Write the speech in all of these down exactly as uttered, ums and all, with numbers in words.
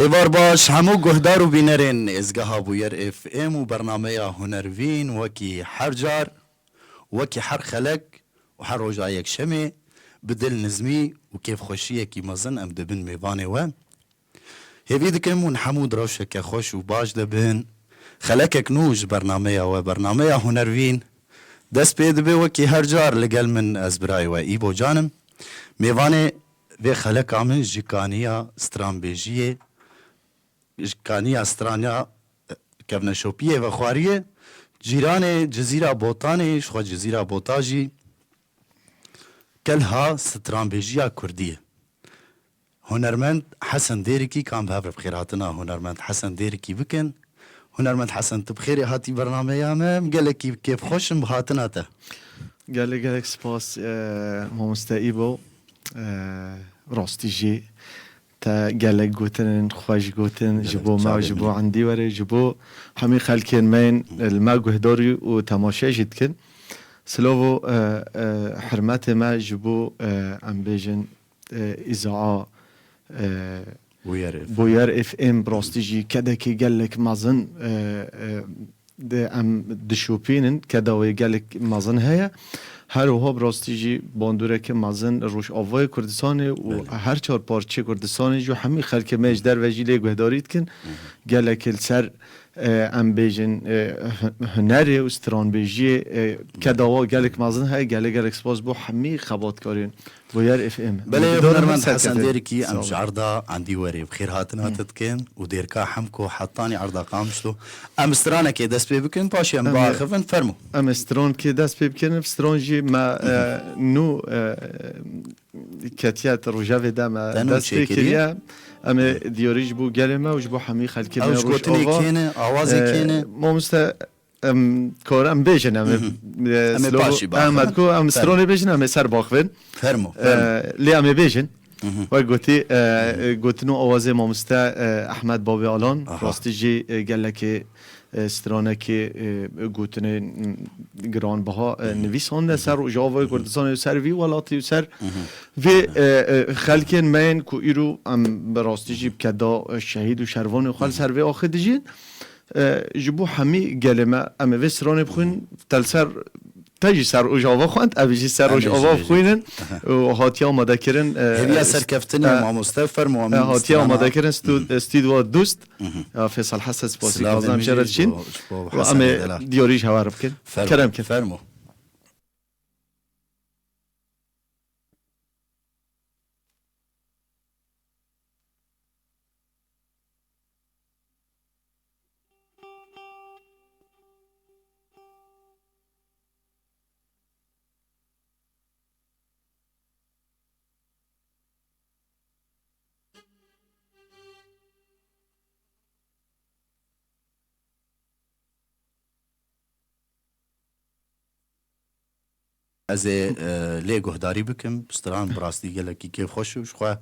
Êvar baş hemû guhdar û bînerên êzgeha Bûyer F M û bernameya Hunervîn, wekî her car, wekî her xelek û her roja yekşemê bi dil nizmî û kêfxweşiyekî mezin em dibin mêvanê we. Hêvî dikim hûn hemû di rewşeke xweş û baş de bin. Xelekek nû ji bernameya we, bernameya Hunervîn, dest pê dibe. Wekî her car li gel min ez birayê we Îbo Can im. Mêvanê vê xeleka min ji kaniya stranbêjiyê, ji kaniya strana, e, kevneşopiyê vexwariyê, cîranê Cizîra Botanê, ji xwe Cizîra Bota jî kelha stranbêjiya kurdî ye. Hunermend Hesen Dêrikî, ka em bi hev re bi xêrhatina hunermend Hesen Dêrikî bikin. Hunermend Hesen, tu bi xêrê hatî bernameya me. Em gelekî kêfxweş in bi hatina te. Gelek, gelek spas, e, mamoste Îbo. E, rastî jî te gelek gotinên xweş gotin ji Gelek bo me, çavê ji min bo ê. Endî were, ji bo hemî xelkên me yên li me guhdarî û temaşe jî dikin. Silavo, e, e, hurmetê me ji bo, e, em bêjin, e, îzaa, e, Bûyer F M. Bûyer F M bi rastî jî kedekê gelek mezin, e, e, de em dişopînin, keda wê gelek mezin heye. Her wiha bi rastî jî bandoreke mezin Rojavayê Kurdistanê û Belê. her çar parçeyê Kurdistanê jî hemî xelkê me ji derve jî lê guhdarî dikin. Hı hı. Gelekê li ser, e, em bêjin, e, hu-, hunerê û stranbêjiyê, e, keda wa gelek mezin heye. Gelek gelek spas bo hemî xebatkarên Bûyer F M. Belê, Didor hunermend Hesen Dêrikî, em ji erda Endî Werê bi xêrhatina te dikin û dêrka Hemko hetanî erda Qamişlo. Em stranekê dest pê bikin, paşê em Em ê, biaxivin, fermo. Em ê strankê dest pê bikin, stran jî me, e, nû, e, ketiye di rojevê de me Te nû dest pê çêkiriye. kiriye. Em ê diyarî ji bo gelê me û ji bo hemî xelkê Ew me ji gotinê Rojava. kê ne, awazê kê ne? E, mamoste, Em, kar em bêjin, em ê, Mhm. e, Em ê slovo-, paşî em, baxin. Em ku em Fermo. stranê bêjin, em ê ser baxivin. Fermo, E, fermo. Lê em ê bêjin. Mhm. Wek gotî, e, Mhm. e, gotin û awazê mamoste, e, Ehmed Babê Alan, Aha. rastî jî, e, gelekê, e, stranekê, e, gotinê, m, giranbiha, e, Mhm. nivîsandine ser Mhm. Rojavayê Mhm. Kurdistanê û ser vî welatî û ser Mhm. vê, e, e, xelkên me yên ku îro em bi rastî jî bi keda, e, şehîd û şervanê xwe li Mhm. ser vê axê dijîn. E, ji bo hemî gelê me, em ê vê stranê bixwînin, te li ser, te jî ser Rojava xwend, ev jî ser Em ê Rojava jî bixwînin û hatiye amadekirin, e, Hêviya e, serkeftinê e, mamoste, fermo, em e, hatiye strana amadekirin stu-, Mhm. e, Stûdyoya Dust. Mhm. Ya Fêsal Hesen, spasî Silavê kazan min jê re jî diçin. ji bo, ji bo Û Hesen em ê Dêdela. Diyarî ji hewa re bikin. Fermo, Kerem kin. fermo. Ez ê, e, lê guhdarî bikim. Stran bi rastî gelekî kêfxweş û ji xwe,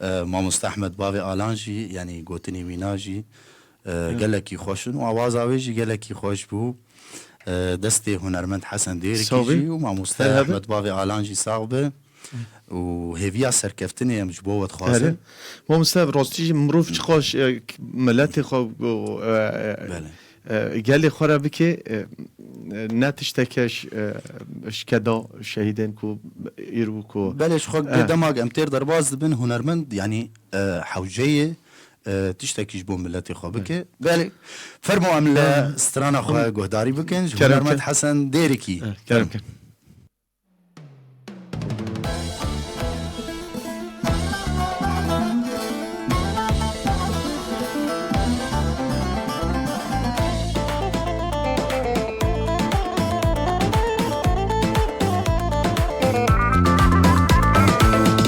e, mamoste Ehmed Bavê Alan jî, yanî gotinî wîna jî, e, Hı. gelekî xweş in û awaza wê jî gelekî xweş bû. E, destê hunermend Hesen Dêrikî Sağ ol. jî û mamoste Her hebe. Ehmed Bavê Alan jî sax be. Û hêviya serkeftinê em ji bo we dixwazin. Erê. Mamoste, bi rastî jî mirov çiqas, e, miletê xwe, e, e, Belê. e, gelê xwe re bike, e, ne tişteke ş-, e, ji keda şehîdên ku îro ku Belê, ji xwe Eh. dê demak em têr derbas dibin, hunermend, yanî, e, hewceyê, e, tiştekî ji bo miletê xwe bike. Belê, fermo em li Eh. strana xwe Em guhdarî bikin. Ji Kerem hunermend kin. Hesen Dêrikî. Eh, kerem kin.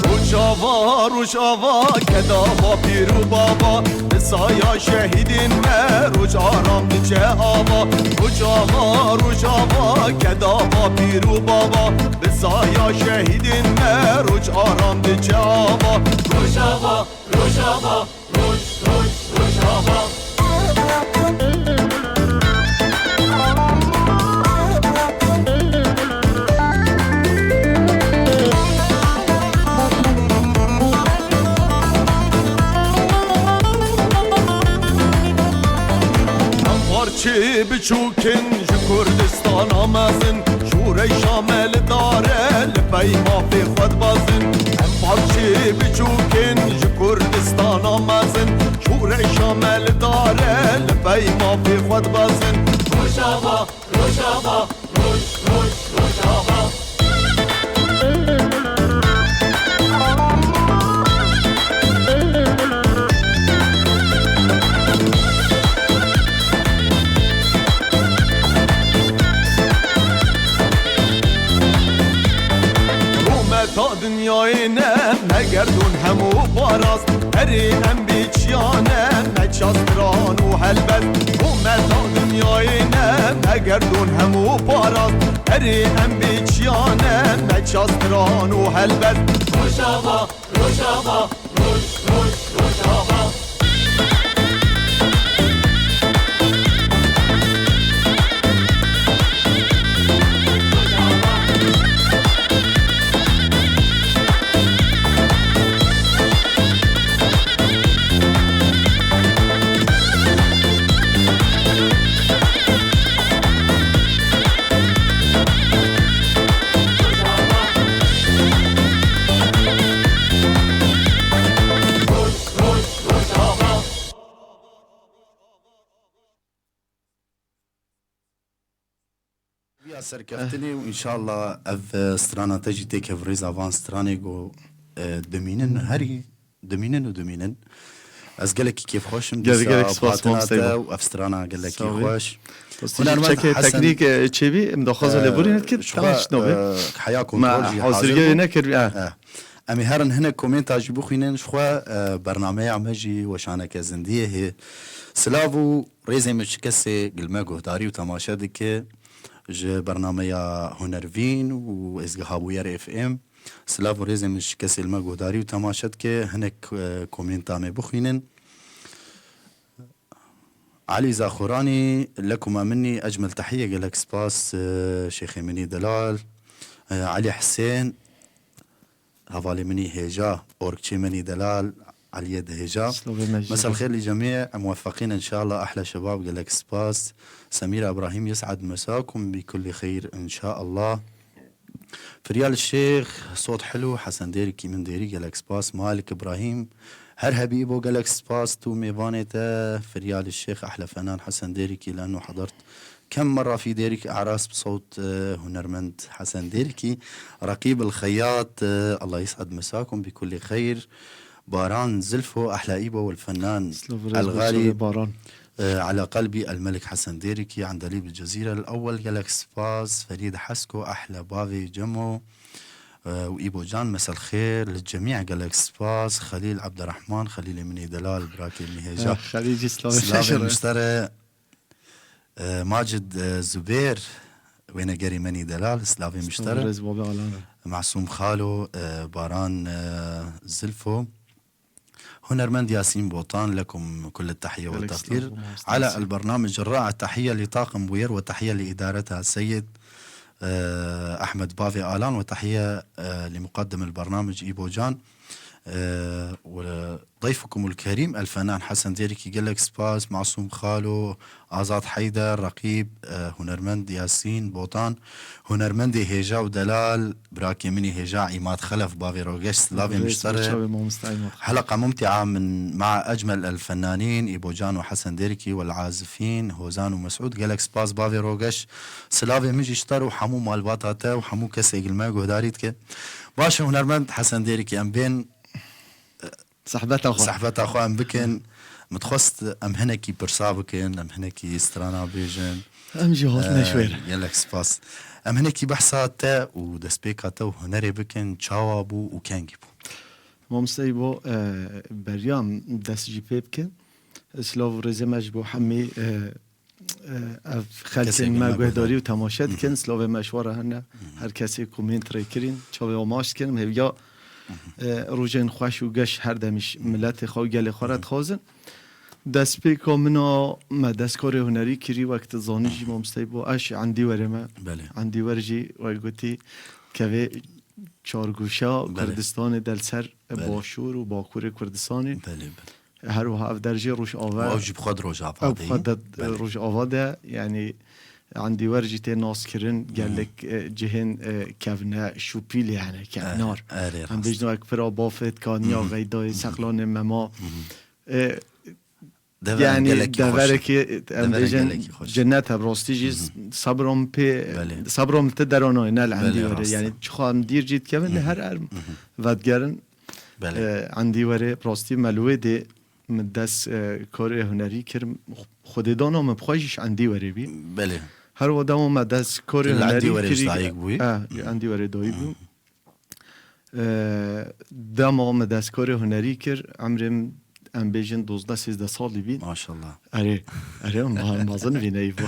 Rojava, Rojava, keda va pîr û bava, bi saya şehîdên me roj aram diçe ava. Rojava, Rojava, keda va pîr û bava, bi saya şehîdên me roj aram diçe ava. Rojava, Rojava, roj, roj, Rojava. Çi biçûk in ji Kurdistana mezin, şûreşa me li dar e, li pey mafê xwe dibezin. Em parçê biçûk in ji Kurdistana mezin, şûreşa me li dar e, li pey mafê xwe dibezin. Rojava, Rojava, Roj, Roj, Rojava. Rûmeta dinyayê ne, me gerdûn hemû parast. Herê em bê çiya ne, me çastiran û helbest. Rûmeta dinyayê ne, me gerdûn hemû parast. Herê em bê çiya ne, me çastiran û helbest. Rojava, Rojava, Roj, Roj, Rojava. Ya serkeftinê û înşallah ev, e, strana te jî têkev rêza van stranê ku, e, dimînin herî, dimînin û dimînin. Ez gelekî kêfxweş im Gelek, dîsa gelek spas, hatina mamoste te Ebo. Û ev strana gelekî Sağ ol. Xweş. Hunermend çekê Hesen, teknîk, e, çêbî, em daxwaza e, lêborîn et kir, ji xwe, e, heya kontrol jî hazir hazirgehê bû. Nekir, e. E. Em ê herin hinek komenta jî bixwînin, ji xwe, e, bernameya me jî weşaneke zindiyê hê. Silav û rêzê min ji kesê li me guhdarî û temaşe dike, ji bernameya Hunervîn û Êzgeha Bûyer F M. Silav û rêzê min ji kesê li me guhdarî û temaşe dike, hinek, e, komenta me bixwînin. Elî Zaxuranî, lekuma minî ecmel tehiye, gelek spas, e, şêxê minî delal. E, Elî Hisên, hevalê minî hêja, orkçê minî delal, Eliyê dihêja. Silavê me jî. Mesel xêr li cemî, em muweffeqîn inşallah, ehla şebab, gelek spas. Semîra Ibrahîm, yes'ad mesakum bi kulli xeyr inşallah. Firyal Şêx, sot hilû, Hesen Dêrikî min dêrî, gelek spas. Malik Ibrahîm, her hebî bo, gelek spas tu mêvanê te. Firyal Şêx, ehle fenan Hesen Dêrikî, leno hedert kem merra fî Dêrikî eras bi sewt, e, hunermend Hesen Dêrikî. Rakîb el Xeyat, e, Allah yes'ad mesakum bi kulli xeyr. Baran Zilfo, ehle îbo wel fenan. Silav û rêz bo El Xalî, çavê Baran. E, Ela Qelbî El Melik Hesen Dêrikî, Endalîb El Cezîre El Ewwel, gelek spas. Ferîd Hesko, ehle bavê Cemo, e, û Îbo Can, mesel xêr li cemî, gelek spas. Xelîl Abdurrahman, Xelîlê min ê delal, birakê min ê hêja. Eh, Xelîl jî silavê Silavê miştere. E, Macid, e, Zubêr, wênegerê min ê delal, silavê miştere. Silav û rêz bo bavê Alan. Masûm Xalo, e, Baran, e, Zilfo. Hunermend Yasîn Botan, lekum kull tehiye ve Gelek taqdîr. Silav û mamoste Ala Yasîn. El-bernamij ra'a, tehiye li taqim Bûyer ve tehiye li îdareta Seyid, e, Ehmed Bavê Alan ve tehiye, e, li muqaddem el-bernamij Îbo Can, e, ve dayfukum el-kerîm el-fenan Hesen Dêrikî, gelek spas, Masûm Xalo, Azad Heyder, Reqîb, e, hunermend Yasîn Botan, hunermendê hêja û delal, birakê min ê hêja Îmad Xelef, bavê Rogeş, silavê Rêz miştere. Çavê mamoste Îmad Xelef. Heleqa mumtia min ma'a ecmel el fennanîn, Îbo Can û Hesen Dêrikî, wel azifîn, Hozan û Mesûd, gelek spas bavê Rogeş. Silavê min jî ji te re û hemû malbata te û hemû kesê li me guhdarî dike. Baş e, hunermend Hesen Dêrikî, em bên Sehbeta xwe. Sehbeta xwe em bikin. Min dixwest em hinekî pirsa bikin, em hinekî strana bêjin. Em jî hatine Ee, ji wê re. Gelek spas. Em hinekî behsa te û destpêka te û hunerê bikin, çawa bû û kengî bû? Mamoste Îbo, e, beriya em dest jî pê bikin. Silav û rêzê me ji bo hemî, e, e, ev Kesê xelkên me me guhdarî û temaşe dikin, silavê me ji we re hene. Her kesê komênt rê kirîn, çavê we maç dikin, em hêviya, e, rojên xweş û geş her demî ji miletê xwe û gelê xwe re dixwazin. Destpêka min a me destkarê hunerî kirî, wek tu zanî jî, mamosteyê bo, ez ji Endîwerê me. Belê. Endîwer jî, wek gotî, kevê çargoşa Belê. Kurdistanê de li ser Belê. Başûr û Bakurê Kurdistanê. Belê, belê. Her wiha ev der jî Rojava. Ew jî bi xwe di Rojava de yî. Ew bi xwe de Belê. Rojava de, yanî Endîwer jî tê nas kirin, gelek, e, cihên, e, kevne, şûpîl yani, kevnar. Erê, Em rast. bêjin wek pira bafet, kaniya, Hı hı. xeydayê, Hı hı. seqlanê mema. Hı hı. E, Dever Yani gelekî xweş e. deverekî, em Deverek bêjin gelekî xweş. cennet e, bi rastî jî Hı hı. sabra min pê, Belê. sabra min ti deranayê, ne li Belê, Endîwerê. rast e. Yani çixa em dîr jî dikevin, Hı hı. her er Hı hı. vedigerin. Belê. E, Endîwerê, bi rastî me li wê dê min dest, e, karê hunerî kir. Xwedê dana min bi xwe jî ji Endîwerê bî. Belê. Her wa dema me dest karê Li hunerî Endîwerê jî kirî, dayik bûyî? e, Hı. Endîwerê dayik bûm. E, dema me destkarê hunerî kir, emrê min, em bêjin, dozdeh sêzdeh salî bî. Maşallah. Erê, erê, ma-, mezin bî neyî bû.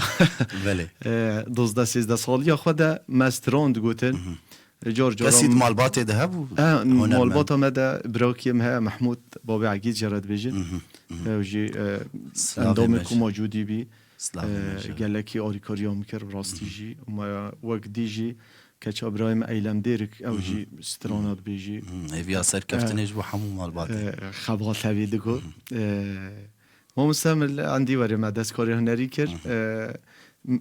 Belê. E, dozdeh sêzdeh saliya xwe de me stran digotin. Mhm. E, car caran Kesî di malbatê de hebû? E, Hunermend? malbata me de birakiyê me heye, Mehmûd, babê Egîd jê re dibêjin. Mhm, mhm. Ew jî, e, Silavê endamê me jî. Koma Cûdî bî. Silavê E, me jî. gelekî alîkariya min kir, bi rastî Mhm. jî. Û me wek dî jî Keça birayê me Eylem Dêrik, ew Mhm. jî strana dibêjî. Mhm. Hêviya serkeftinê E, ji bo hemû malbatê. e, xebat hevî digo. Mhm. E, mamoste min li Endîwerê me destkarê hunerî kir. Mhm. E, m-,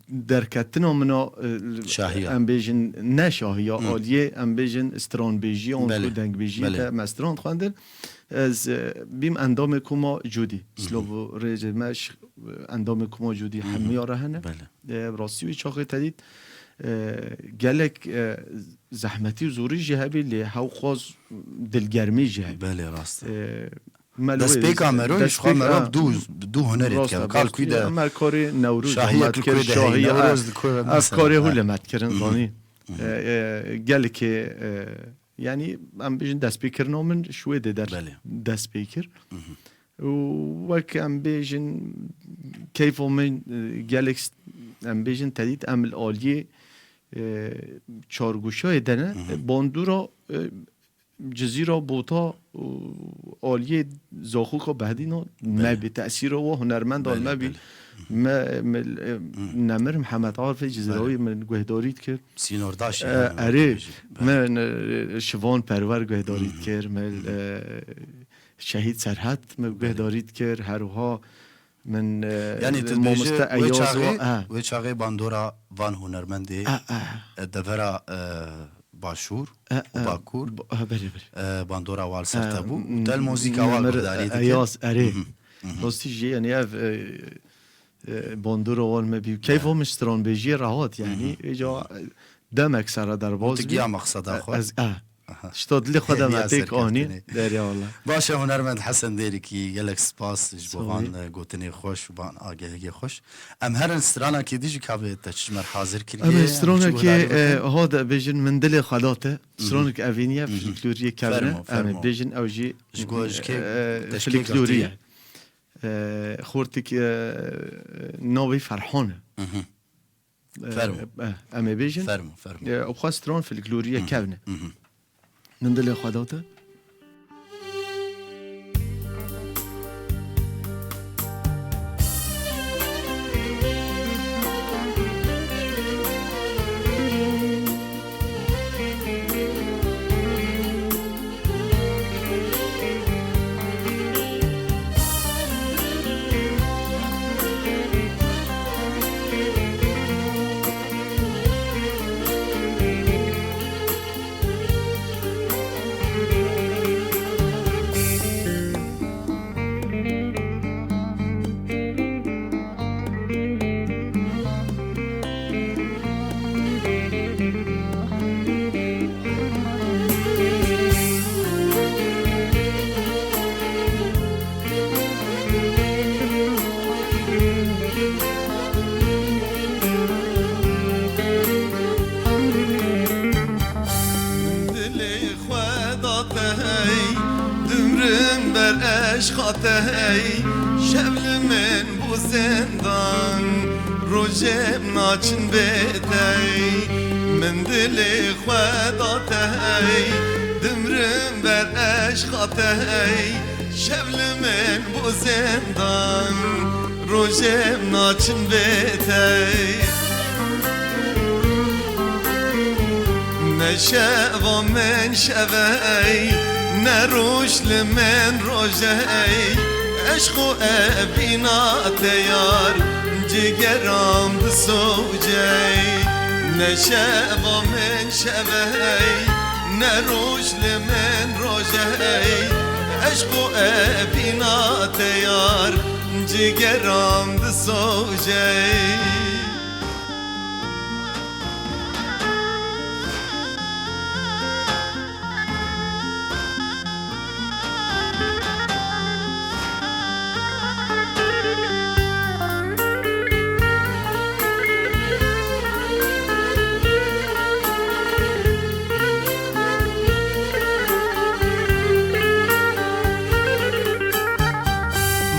derketina min a, e, Şahiya. em bêjin ne şahiya, Mhm. aliyê, em bêjin stranbêjî, an Belê. ku dengbêjî Belê. de me stran dixwendin. Ez, e, bîm endamê koma Cûdî. Mhm. Silav û rêzê me ji endamê koma Cûdî Mhm. hemiya re hene. Belê. E, bi rastî wî çaxê te dît, e, gelek, e, zehmetî û zorî jî hebî, lê hewqas dilgermî jî hebî. Belê, rast e. E, me li wê Destpêka Mero, ji xwe destpêk, Mero ha, bi dû, bi dû hunerê rast dikeve. e, Kal rast kû e. de Em her karê Newroz Şahiye me dikir, kû de heye, Şahiye, Newroz ha, dikir, ev mesela, karê ha. hûle me dikirin, Mhm. zanî. Mhm. E, e, gelekê, e, yanî em bêjin destpêkirina min ji wê dê der Belê. dest pê kir. Mhm. Û wek em bêjin, keyfa min, e, gelek s-, em bêjin te dît, em li aliyê, e, çargoşayê de ne, Mhm. bandora, e, Cizîra, Bota û aliyê Zaxoka Behdîna Belê. me bî, tesîra wa hunermendan Belê, me bî. belê. Me, me, e, Mhm. Nemir Mihemed Arifê Cizîrawî Belê. min guhdarî dikir. Sînordaşê E, yani, erê, wekî jî. Belê. me, e, Şivan Perwer guhdarî Mhm. dikir, me, Mhm. e, Şehîd Serhet min Belê. guhdarî dikir, her wiha min, e, Yanî tu dibêjî mamoste wê Eyaz çaxê, wa, e. wê çaxê bandora van hunermendê, E, e. e, devera, e, Başûr E, û e. Bakur, Bo-, e, belê, belê. e, bandora wa li ser E, te bû. m-, Te li muzîka wa Nemir guhdarî dikir. Eyaz, erê. Mhm, mhm. Rastî jî, yanî ev, e, e, bandora wan me bî. Keyfa E. min stranbêjiyê re hat, yanî. Mhm. Êca, e, demek sere derbas Gotik bî. ya maqseda E, xwe. ez, e. Aha. Tişta dilê xwe de me Hêviya pêk anî. serkeftinê. Derya wala. Baş e, hunermend Hesen Dêrikî, gelek spas ji bo Sağ van, olun. e, gotinê xweş û van agehiyê xweş. Em herin stranekê dî jî ka bi te çi ji me re hazir kiriye, Em em çi stranekê, guhdarî e, bikin? ha de bêjin min dilê xwe da te. Mhm. Stranek evîniye, Mhm. folkloriyê kevne. Fermo, Em ê fermo. bêjin ew jî, Ji go, ji kê e, te ji kê folklorî girtiye? ye. E, xortik, e, navê Ferhan e. Mhm. Fermo. Eh, eh, em ê bêjin. Fermo, fermo. Eh, ew xwe stran folklorî ye, Mhm, kevn e. mhm. Min dilê xwe da te. Dilê xwe da te hey, dimrim ber eşqa te hey, şev li min bû zindan, rojê min naçin bê tey. Min dilê xwe da te hey, dimrim ber eşqa te hey, şev li min bû zindan, rojê min naçin bê tey. Ne şeva min şevey, Ne roj li min roj e ey, eşq û evîna te yar, cigeram disewce ey. Ne şeva min şev e ey, ne roj li min roj e ey, eşq û evîna te yar, cigeram disewce ey.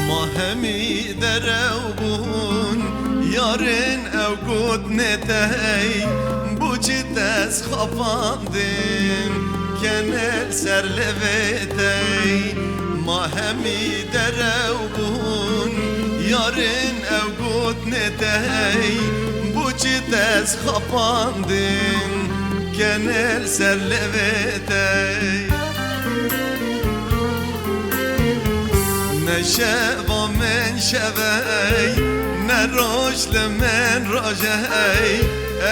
Ma hemî derew bûn, yarên ew gotinê te hey, bo çi te ez xapandin, kenê li ser levê te hey. Ma hemî derew bûn, yarên ew gotinê te hey, bo çi te ez xapandin, kenê li ser levê te hey. Ne şeva min şev ey, ne roj li min roj ey,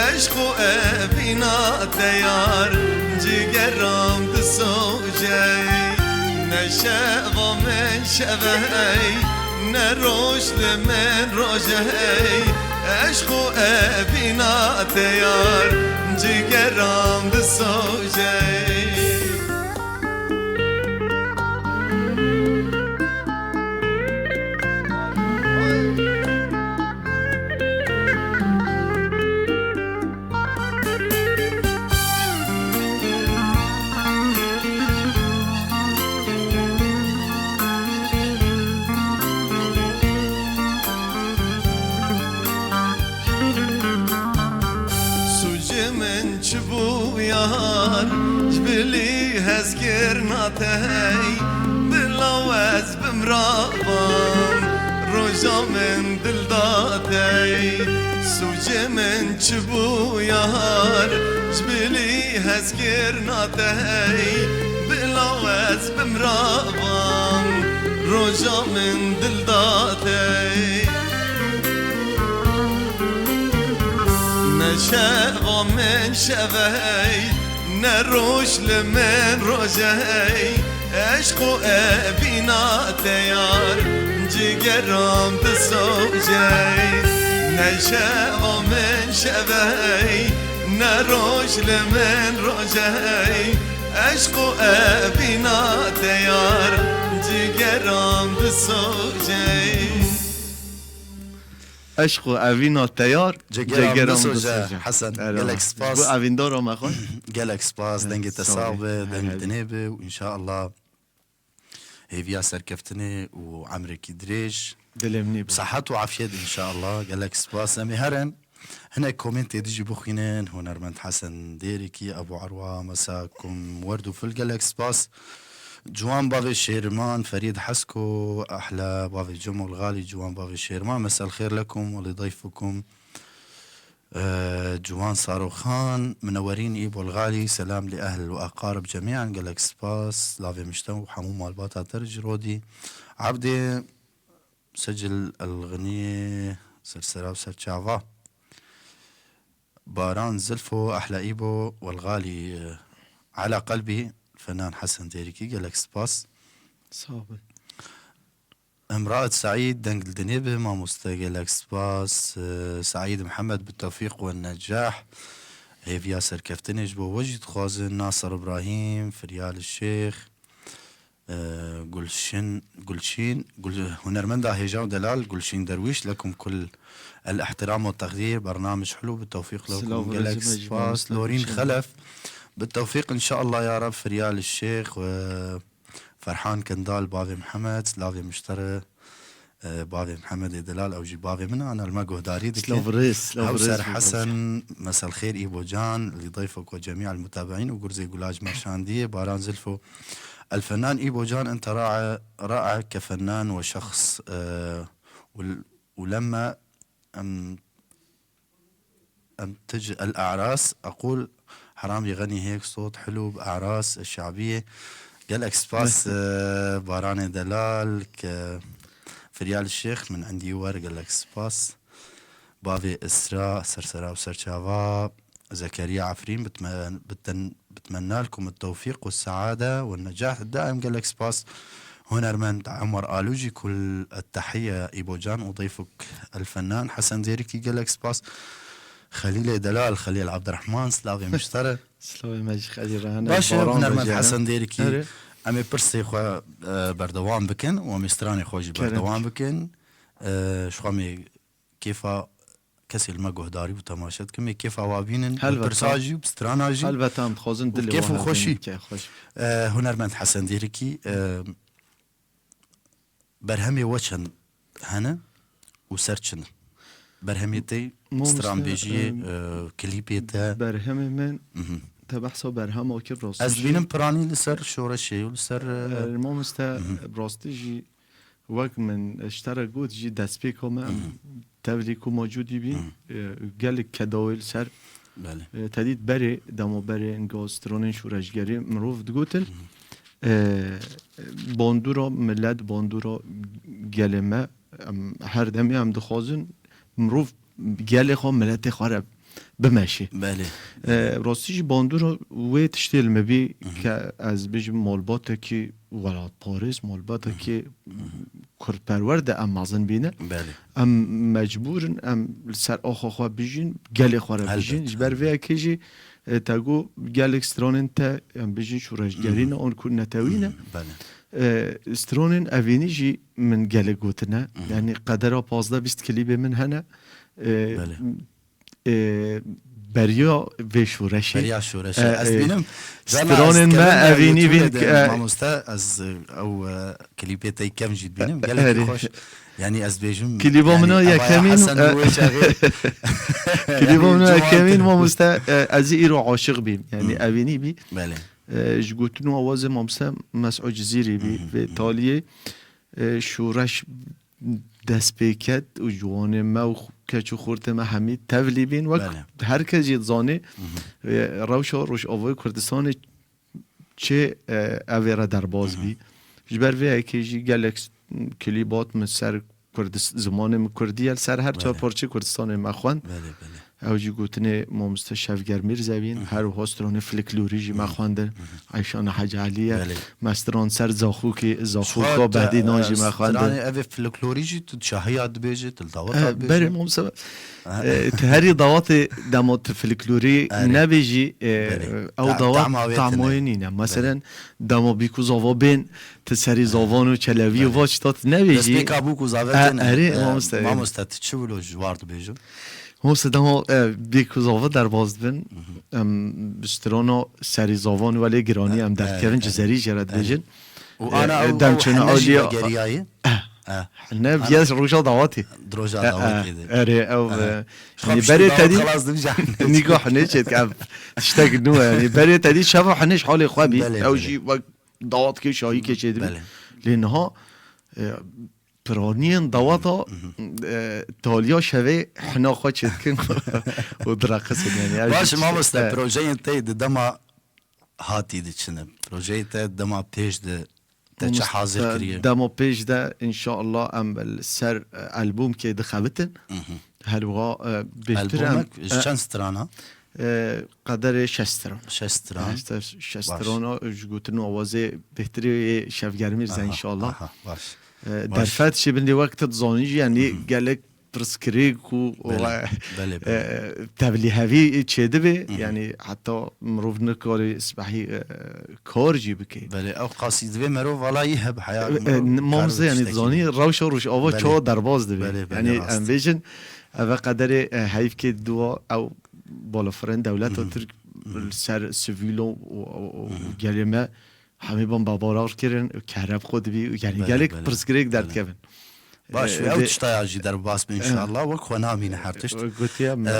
eşq û evîna te yar, cigeram disewce ey. Ne şeva min şev ey, ne roj li min roj ey, eşq û evîna te yar, cigeram disewce ey. Sûcê min çi bû yar, ji bilî hezkirina te hey, bila ez bimravam, roja min dil da te hey. Sûcê min çi bû yar, ji bilî hezkirina te hey, bila ez bimravam, roja min dil da te hey. Ne şeva min şev ey, ne roj li min roj ey, eşq û evîna te yar, cigeram disewce ey. Ne şeva min şev ey, ne roj li min roj ey, eşq û evîna te yar, cigeram disewce ey. Eşq û evîna te yar, cigeram disewce. Hesen, gelek spas. Ji bo evîndara me xwe. Gelek spas, dengê te sax be, dengê dinê be û înşallah hêviya serkeftinê û emrekî dirêj, dilê min ê be. Sihet û afiyet înşallah. Gelek spas. Em ê herin hinek komêntê din jî bixwînin. Hunermend Hesen Dêrikî, Ebu Erwa, Mesa Kum, Werd û Fil, gelek spas. Ciwan bavê Şêrman, Ferîd Hesko, ehla bavê Cemol Xalî, Ciwan bavê Şêrman, mesel xêr lekum, welî dayfukum. Ee, Ciwan Saroxan, Minewerîn Îbol Xalî, selam li ehl û eqarib cemîan, gelek spas, lavê mişte û hemû malbata te ji rodî. Ebdê Secil El Xiniyê, sersera û serçava. Baran Zilfo, ehla Îbo, welxalî, e, ala qelbî, fenan Hesen Dêrikî, gelek spas. Sağ olun. Emraet Saîd, deng li dinê be, mamoste, gelek spas. E, Saîd Mihemed, bi tewfîq we necah. Hêviya serkeftinê ji bo we jî dixwazin. Nasir Ibrahîm, Firyal Şêx, e, Gulşin, Gulşîn, Gul-, hunermenda hêja û delal, Gulşîn Derwîş, lekum kul el ihtiram ve teqdîr, bernamij hulu, bi tewfîq lekum, gelek spas. Lorîn Xelef, bi tewfîq înşallah ya Rab, Firyal Şêx, e, Ferhan Kendal, bavê Mihemed, lavê miştere, e, bavê Mihemedê Delal, ew jî bavê min e, ana li me guhdarî dikin. Silav û rêz, silav û rêz. Hewser Hesen, mesel xêr Îbo Can, li dayfek we cemî el mutabeîn û gurzê Gulac Merşandiyê, Baran Zilfo. El fenan Îbo Can, ente rae, rae ke fenan we şexs, e, û, û lemme em Em tic el a'ras, eqûl heram yê xenî hêk sot hilû bi a'ras şabiyê. Gelek spas, e, Baranê Delal, ke Firyal Şêx, min endî wer gelek spas. Bavê Isra, sersera û serçava, Zekeriya Efrîn, bitmen-, biten-, bitmenna lekum et-tewfîq we saade we necah daim, gelek spas. Hunermend Emar Alû jî, kul et-tehiyye Îbo Can û dayfuk el-fennan Hesen Dêrikî, gelek spas. Xelîlê Delal, Xelîl Abdurrahman, slavê miştere. Slavê me jî Xelîl re hene. Baş e, Baran hunermend Hesen Dêrikî. Erê. Em ê pirsê xwe, e, berdewam bikin û em ê stranê xwe jî berdewam bikin. E, ji xwe em ê kêfa kesê li me guhdarî û temaşe dikin. Em ê kêfa wa bînin, bi pirsa jî, bi strana jî. Helbet em dixwazin dilê kêf û xweşî. E, hunermend Hesen Dêrikî, e, berhemê we çend hene û ser çi ne? Berhemê te, stranbêjiyê, e, klîpê te. Berhemê min, te behsa berhema kir, rastî jî. Ez dibînim piranî li ser şoreşê û li ser, e, e, mamoste, rastî jî wek min ji te re got jî destpêka me, em tevlî ku mocûdî bîn, e, gelek kedawê li ser. E, te dît berê, dema berê inga stranên şoreşgerî mirov digotin. E, bandora millet, bandora gelê me, em her demê em dixwazin mirov gelê xwe, miletê xwe re bimeşê. E, rastî jî bandora wê tiştê li me bî ke ez bijim malbatekî welatparêz, malbatekî kurdperwer de em mezin bîne. Em mecbûr in, em li ser axa xwe bijîn, gelê xwe re bijîn. Ji ber vê yekê jî, e, te got gelek stranên te, em bijîn şoreşgerî ne, an ku netewî ne. E, stranên evînî jî min gelek gotine. Yanî qedera pazdeh bîst klîbê min hene. E, e, beriya vê şoreşê. Beriya şoreşê. E, ez e, bînim. Stranên me evînî bîn ke, e, mamoste, ez, e, ew, e, klîpê te kevn jî dibînim. Gelekî xweş. Yanî ez bêjim, klîba min a yekemîn, e, klîba min a yekemîn, mamoste, e, ez ê îro aşiq bîm. Yanî evînî bî. E, ji gotin û awazê mamoste Mesûd Cizîrî bî. Vê taliyê, e, şoreş dest pê ket û ciwanê me û keç û xortê me hemî tevlî bîn. Wek her kes jî dizanê, e, rewşa Rojavayê Kurdistanê çê, e, evê re derbas bî. Ji ber vê yekê jî gelek s-, klîbat min ser Kurdis-, zimanê min kurdî ye, li ser her çar parçeyê Kurdistanê me xwend. Ew jî gotinê mamoste Şevger Mîrze bîn, her wiha stranê folklorî jî me xwendin. Eyşana Hecî Elî ye. Me stran ser Zaxokê, Zaxoka Behdînan jî me xwendin. Stranê evê folklorî jî tu şahiya dibêjî, tu li daweta dibêjî. Berê mamoste, e, tu herî dawetê dema tu folklorî nebêjî, e, ew dawet tahma wê nîne. Meselen, dema bîk û zava bên, tu serî zavan û çelevî û va tişta tu nebêjî. Destpêka bûk û zave têne. Erê, e, mamoste. Mamoste, tu çi wilo ji war dibêjin? Mamoste, dema, e, bîk û zava derbas dibin, em bi strana serî zavan û welê giranî em derdikevin, cizerî jê re dibêjin. Û ana ew, ew hene jî vegeriyayê? Ne, viya roja dawetê. Di roja dawetê de. Erê, ew, e, yanî berê te dî nîga hunê çêdike, ev tiştek nû ye. Yanî berê te dî şeva hunê ji halê xwe bî. Ew jî wek dawetke şahîkê çêdibî. Lê niha, e, piraniyên daweta, e, taliya şevê hina xwe çêdikin û direqisin. Yanî ew jî tiştek, mamoste, e, projeyên te di dema hatî diçine. Projeyê te dema pêş de te çi hazir kiriye? Dema pêş de, înşallah, em li ser, e, albûmkê dixebitin. Her wiha, e, bêhtir em, albûmek ji çend strana? E, qederê şeş stran. Şeş stran. Şeş strana, ji gotin û awazê bêhtirê yê Şevger Mîrze, înşallah. Aha, baş. E, derfet jî bin lê wek tu dizanî jî, yanî gelek pirsgirêk û, e, tevlîhevî çêdibe, yanî heta mirov nikare sibehî, e, kar jî bike. Belê, ew qasî divê merov vala yî heb heya, e, e, mirov mamoste, yanî dizanî rewşa Rojava çawa derbas dibe. Belê, belê, yanî rast. Em bêjin, ev qederê, e, heyvkê dua ew balafirên dewleta Tirk li ser sivîlo û, û, û gelê me hemî ban babarar kirin, kereb xwe dibî, yanî gelek pirsgirêk derdikevin. Baş, e, ew tiştaya jî derbas be, e, înşallah, wek xwe namîne her tişt. E, gotiye me, e,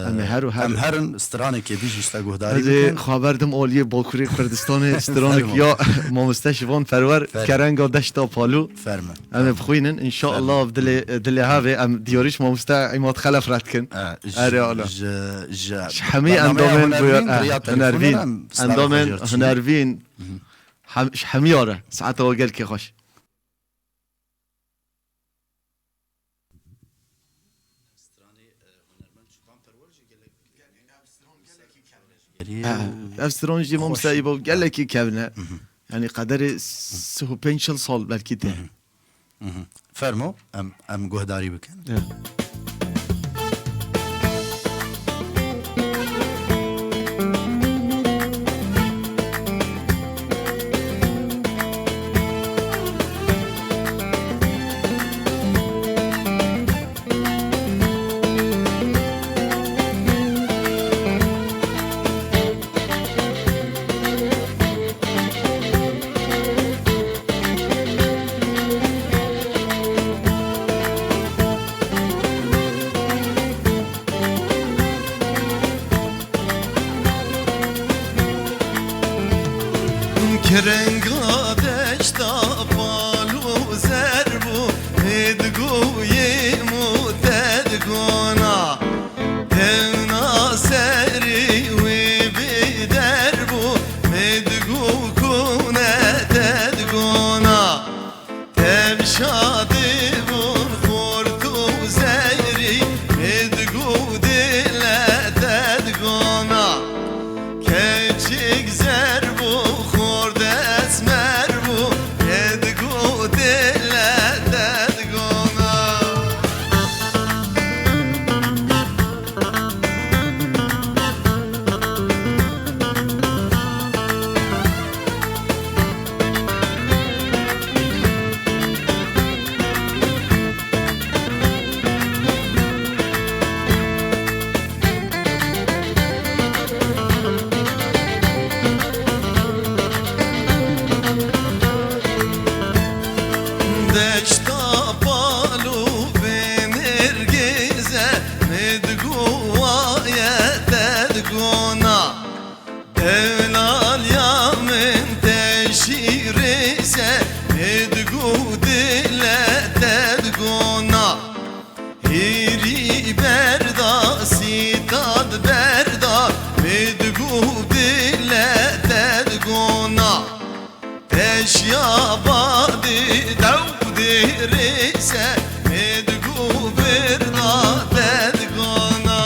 em ê her û her, em herin stranekê dî jî ji te guhdarî bikin. Ez ê xwe berdim aliyê Bakurê Kurdistanê, stranek ya mamoste Şivan Perwer, Kerenga Deşta Palû. Ferme. Em ê bixwînin, înşallah, dilê, dilê havê em diyarî ji mamoste Îmad Xelef re dikin. E, erê, ji, ji, ji hemî endamên hunervîn, endamên hunervîn. Hem, ji hemiya re. Saeta we gelkê xweş. Ha, ev stran jî mamoste Îbo gelekî kevn e. Yani qederê sih û pênc çil sal belkî tê. Fermo, em, em guhdarî bikin. Ya. Kiringa deşta pal û zer bû, hê digo yê mû te digona. Tevna serî wî bi der bû, hê digo kûne te digona. Tev şadî bûn xort û zerî, hê digo dile te digona. Keçik zer bû, xort esmer bû, hê digo dile te digona. Deşta pal û vê nêrgêze, hê digo waye te digona. Delaliya min te şîrê se, hê digo dile te digona. Hêrî berda, sîtad berda, hê digo dile te digona. Teşya badî dew dêrê se, hê digo birda te digona.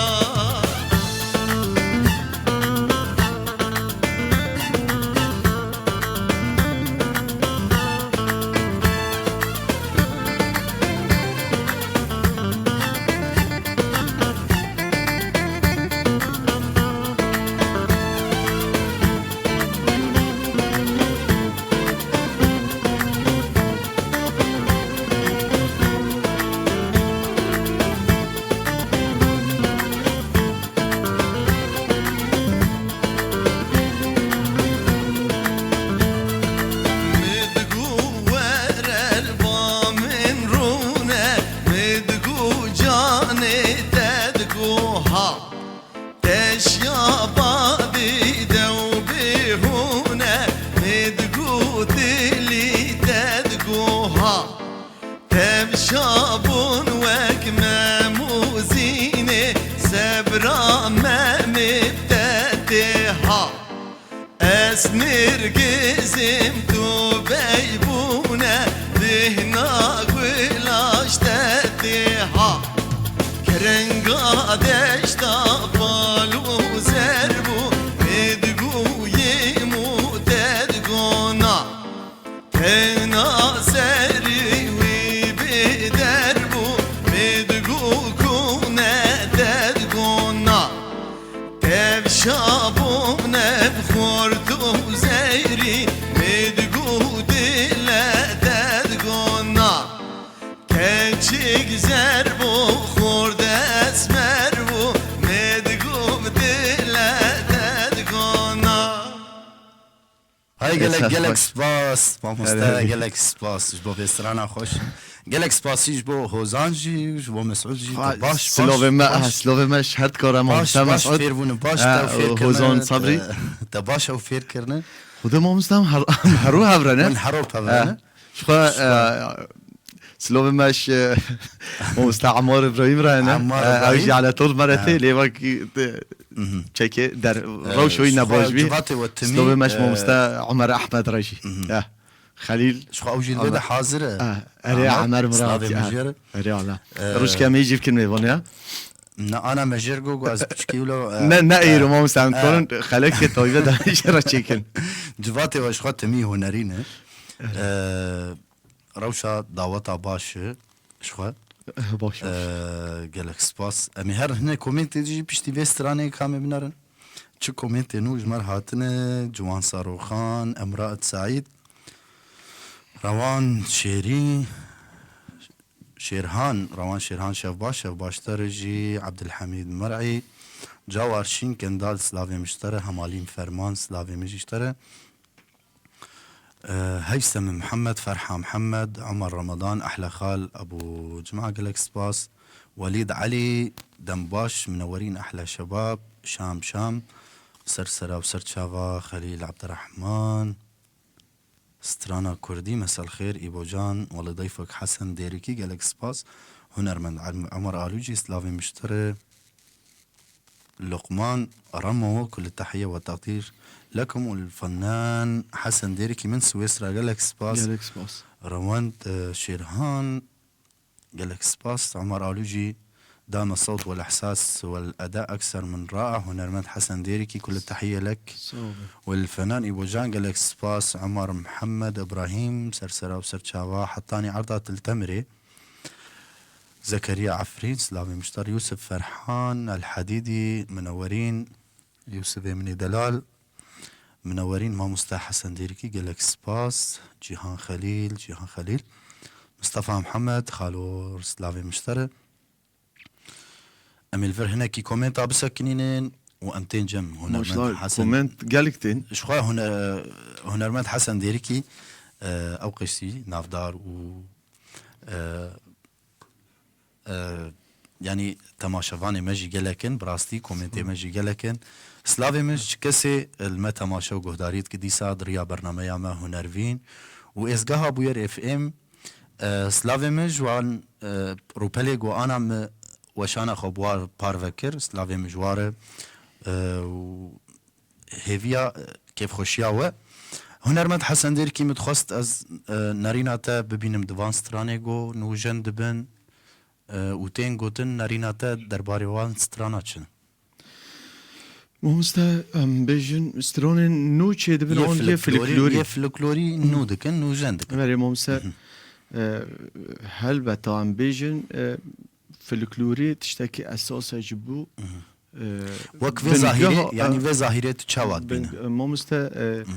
Min digo were li ba min rûne, min digo canê te digo ha. Teşya badî dew bihûne, min digo dilî te digo ha. Tev şabûn wek Mem û Zînê, sebra Memê bi te tê ha. Ez nêrgizim tu beybûne, dihna gulaş te tê ha. Kiringa deşta pal û zer bû, hê digo yê mû te digona. Tevna serî wî bi der bû, min digo kûne te digona. Tev şabûne bi xort û zerî, min digo dile te digona. Keçik zer bû, xort esmer bû, min digo dile te digona. Hay gelek, sax gelek baş. Spas, mamoste, gelek spas ji bo vê strana xweş. Gelek spasî ji bo Hozan jî, ji bo Mesûd jî. Te baş, baş, silovê me, baş, silovê me ji her dikare baş, mamoste baş Mesûd. Fêr bûne, baş, e, te fêr kirine, Hozan Sabrî. Te, te baş ew fêr kirine. Xwedê mamoste em her, em hero hev re ne? Em hero hev re ne? Ji xwe, e, Silovê me ji, e, mamoste Emmar Îbrahîm re hene. Emmar E, Îbrahîm. Ew jî Aletor me re tê, Ha. lê wekî, e, Mhm. çekê der, E, rewş wî ji xwe nebaş bî. Civatê we timî, Silovê me ji e, mamoste Omer Ehmed re jî. Mhm. Ya. Xelîl. Ji xwe ew jî li vê de Omer. hazir e. Ha, erê Amer, Amer Murat, slavê ha. Mijêr. Erê ala. E, Rûşke me jî bikin mêvan ya. Ne, ana me jêr got, got ez piçkî wilo, e, Ne, ne e, êro mamoste, em e. dikarin xelekê taybet de jê re çêkin. Civatê we ji xwe timî hunerî ne. Evet. E, Rewşa daweta baş e, ji xwe. Baş, baş. Ee, gelek spas. Em ê her hinek komêntê jî piştî vê stranê ka em ê binerin. Çi komêntê nû ji me re hatine, Ciwan Saroxan, Emraet Saîd, Rewan Şêrî, Şêrhan, Rewan Şêrhan, şev baş, şev baştir jî, Ebdilhemîd Mer'î, Cawar Şîn, Kendal, slavê min ji te re, Hemalîm Ferman, slavê min jî ji te re. Ee, Heysem Mihemed, Ferha Mihemed, Omer Ramadan, Ehle Xal, Ebû Cima, gelek spas. Welîd Elî, dem baş, minewerîn, ehle şebab, Şam Şam, ser sera û ser çava, Xelîl Abdurrahman. Strana Kurdî, mesel xêr, Îbocan, Weli Dayfek Hesen Dêrikî, gelek spas. Hunermend Em-, Omer Alûcî, slavê min ji te re. Luqman Ramo, kul tehiye ve taqdîr lekum û l-fenan Hesen Dêrikî min Swêsra, gelek spas. Gelek spas. Rewend, e, Şêrhan, gelek spas. Omar Alûcî, dame sewt wel ihsas wel eda ekser min raa. Hunermend Hesen Dêrikî, kul tehiye lek. Sağ olun. Wel fenan Îbocan, gelek spas. Omar Mihemed Ibrahîm, ser sera û ser çava. Hetanî Erda Til Temirê. Zekeriya Efrîn, silavê min ji te re, Yûsif Ferhan, El Hedîdî, Minewerîn, Yûsifê min ê delal, Minewerîn, Mamoste Hesen Dêrikî, gelek spas, Cîhan Xelîl, Cîhan Xelîl, Mistefa Mihemed, Xalor, silavê min ji te re. Em ê li vir hinekî komenta bisekinînin û em tên cem hunermend Maşallah, Hesen. Koment gelek tên. Ji xwe hune-, hunermend Hesen Dêrikî, e, ew qeşî navdar û, e, e, yanî temaşevanê me jî gelek in, bi rastî komentê me jî gelek in. Slavê min ji kesê li me temaşe û guhdarî dike dîsa di riya bernameya me Hunervîn û êzgeha Bûyer F M, e, slavê min ji wan, e, rûpelê ku ana min weşana xwe bi wa parve kir, slavê min ji wa re, e, û hêviya, e, kêfxweşiya we. Hunermend Hesen Dêrikî, min dixwest ez, e, nerîna te bibînim di van stranê ku nûjen dibin, e, û tên gotin, nerîna te derbarê wan strana çi ne? Mamoste, em bêjin, stranên nû çêdibin, Yê an yê folklorî, folklorî. Yê folklorî nû dikin, nûjen dikin. Berê mamoste, Mhm. e, helbeta em bêjin, e, folklorî tiştekî esas e ji bo, Mhm. e, Wek vê bingeha, zahîrê, yanî e, vê zahîrê tu çawa dibîne? bin-, e, mamoste, e, Mhm.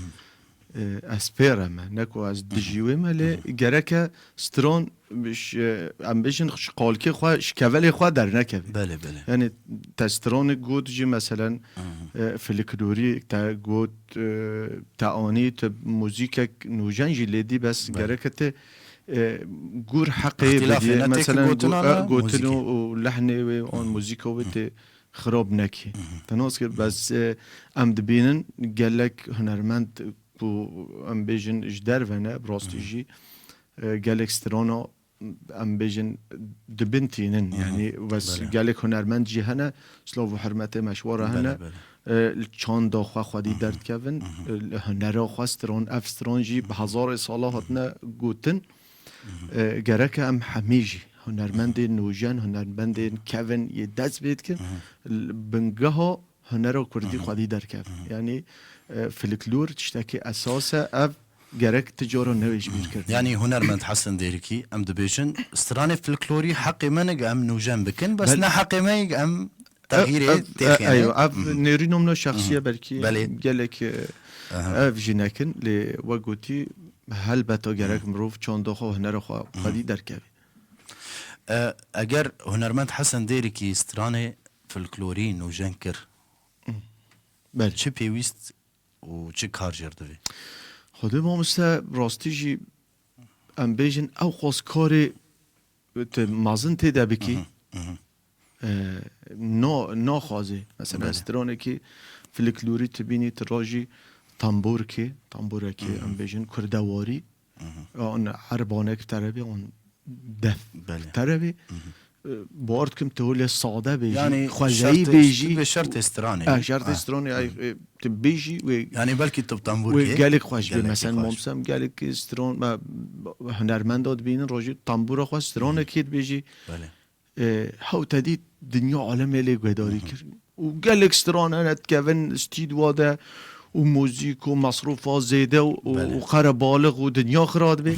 e, ez pê re me, ne ku ez Mhm. dijî wê me, lê Mhm. gereke stran bi ş-, em bêjin ji qalkê xwe, ji kevelê xwe dernekeve. Belê, belê. Yanî te stranek got jî, meselen, Mhm. e, folklorî te got, e, te anî, tu muzîkek nûjen jî lê dî, bes Belê. gereke te, e, gor heqê Îxtîlafê bidî, ne tê ki meselen, gotina go-, e, ne gotin muzîkê. û, û lehnê wê an Mhm. muzîka wê Mhm. tê xirab nekî. Mhm. Te nas kir, Mhm. bes, e, em dibînin gelek hunermend ku em bêjin ji derve ne, bi rastî Mhm. jî, e, gelek strana em bêjin dibin tînin. Mhm. Yanî wes Belê. gelek hunermend jî hene, silav û hurmetê me ji we re Belê, hene. belê. E, li çanda xwe xwedî Mhm. derdikevin, Mhm. e, li hunera xwe stran, ev stran jî bi hezarê sala hatine gotin. Mhm. E, gereke em hemî jî hunermendên nûjen, hunermendên kevin yê dest pê dikin, Mhm. li bingeha hunera kurdî Mhm. xwedî derkevin. Mhm. Yanî, e, folklor tiştekî esas e, ev gerek ti cara newê ji bîr kirin. Yanî hunermend Hesen Dêrikî, em dibêjin, stranê folklorî heqê me ne em nûjen bikin, bes Bel- ne heqê me em Teğîrê E, e, têxîne. Eyo, ev Mhm. nêrîna min a şexsî ye, Mhm. belkî Belê. gelek, e, Aha. ev jî nekin, lê wek gotî, helbeta gerek Mhm. mirov çanda xwe, hunera xwe Mhm. xwedî derkeve. E, eger hunermend Hesen Dêrikî stranê folklorî nûjen kir, Mhm. Belê. çi pêwîst û çi kar jê re divê? Xwedê mamoste, rastî jî em bêjin ew xwaz karê tu mezin tê de bikî, Mhm, mhm. e, na-, naxwazê. Mesela Belê. stranekî folklorî tu bînî, tu rajî tamborkê, tamborekî Mhm. em bêjin kurdewarî, Mhm. an erbanek terebê, an def. Belê. Terevê, Hı hı. e, bawer dikim tu lê sade bêjî, Yani xwezeyî şertê, bêjî. Bê şertê stranê. Ha, şertê Ha. stranê, ay, Hı. e, tu bêjî wê Yani belkî tu tambûr wê kê? Gelek xweş bê. Gelek Mesela xweş. Mamsem gelek stran, me, hunermenda dibînin rojî tambûra xwe stranekê dibêjî. Belê. E, hew te dît dinya alemê lê guhdarî Hı hı. kir. Û gelek stran hene dikevin stîdwa de û muzîk û mesrûfa zêde û, û, Belê. û qerebalix û dinya xira dibe.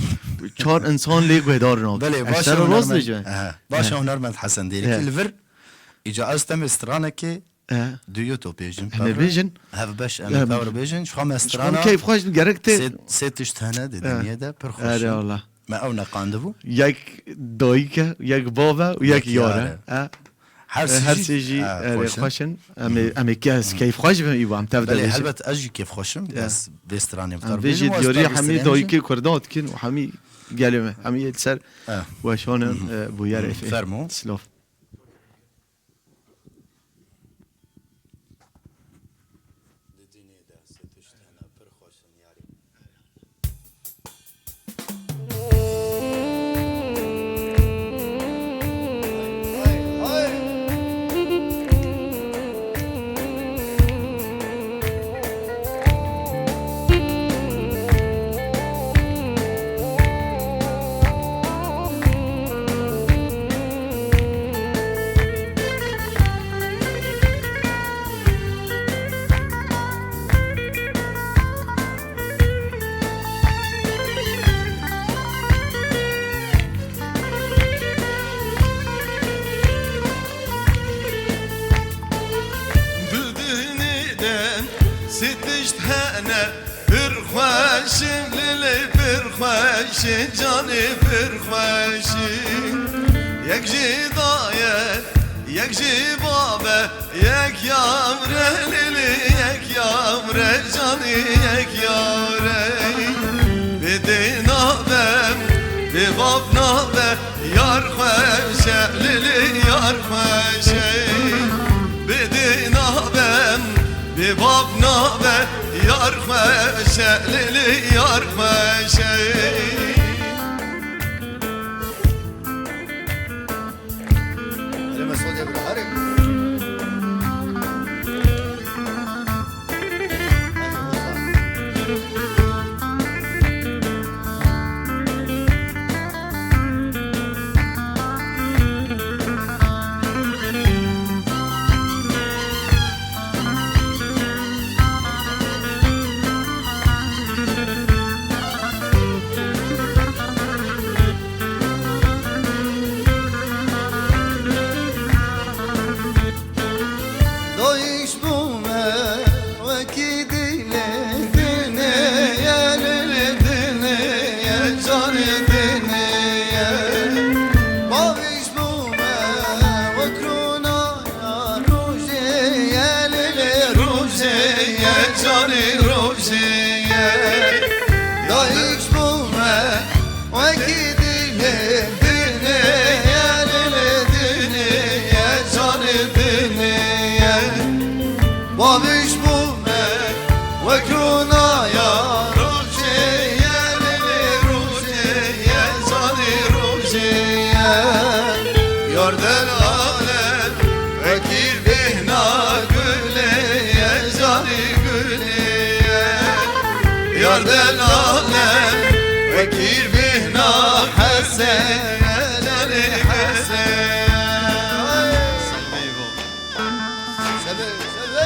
Çar insan lê guhdar nabe. Belê, Ez baş ser e rast hunermend. dibêjim. Aha, baş e He. hunermend Hesen Dêrikî. He. Li vir îca ez temê stranekê He. duyo to bêjim. Em ê Tevre. bêjin. Hev beş em Em ê tevre bêjin. Ji xwe me Ji xwe strana keyf xweş gerek tê. sê, sê tişt hene di He. dinyê de pir xweş Erê in. Allah. Me ew neqandibû. Yek dayik e, yek bav e û yek Yek yar yar e. e. E, Her e, sê her jî, sê jî, e, e, xweş in. xweş in. Em ê, Hı hı. em ê kes Hı hı. keyf xweş bin î em tev de Belê, bêjin. helbet ez jî kêf xweş im. Ya. Ez vê stranê bi Em tev vê jî bêjim, û ez diyarî tev hemî bêjim. dayikê kurdan dikin û hemî gelê me. Hemî yê li ser E. weşan in, Hı hı. e, bûyer Hı. efê. Fermo. Silav. Di dînê de sê tişt hene pir xweş in yarî. Di dinê de sê tişt hene, pir xweş in, lê lê pir xweş in, canê pir xweş in. Yek jê daye, yek jê babe, yek yavre lê lê, yek yavre canê, yek yavre. Bê dê nabe, bê bav nabe, yar xweş e lê lê, yar xweş e. Bê dê nabe, bê bav nabe, yar xweş e lê lê, yar xweş e. Hele Mesûdê bira, herê. Dayîş bûme wekî dilê dinê ye, lê lê dinê ye, canê dinê ye. Bavîş bûme wek rûna ya rojê ye, lê lê rojê ye, canê rojê ye. Dayîş bûme wekî dilê dinê ye, lê lê dinê ye, canê dinê ye. Bavîş bûme wek rûna ya rojê ye, lê lê rojê ye, canê rojê ye. Yar delale wekî bêhna gulê ye, canê gulê ye. Yar delale wekî bêhna Hesen, canê Hesen. Sebe, sebe.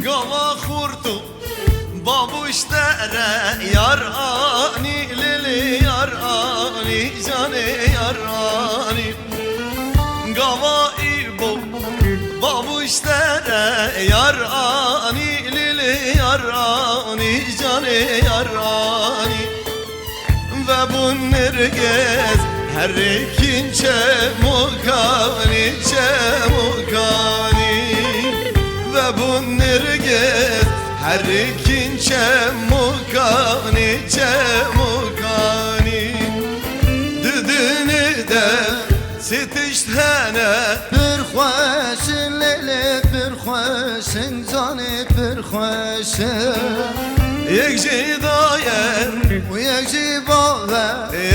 Gava xurt û babûş te re yar anî, lê lê yar anî, canê yar anî. Gava îbo babûş te re yar anî, lê lê yar anî, Canê yaranî vebûn nirgiz herikîn çemokanî, çemokanî. Vebûn nirgiz herikîn çemokanî, çemokanî. Di dinê de sê tişt hene. Pir xweş in lêlê, pir xweş in canê, pir xweş in. Yek jî daye û yek jî bav e.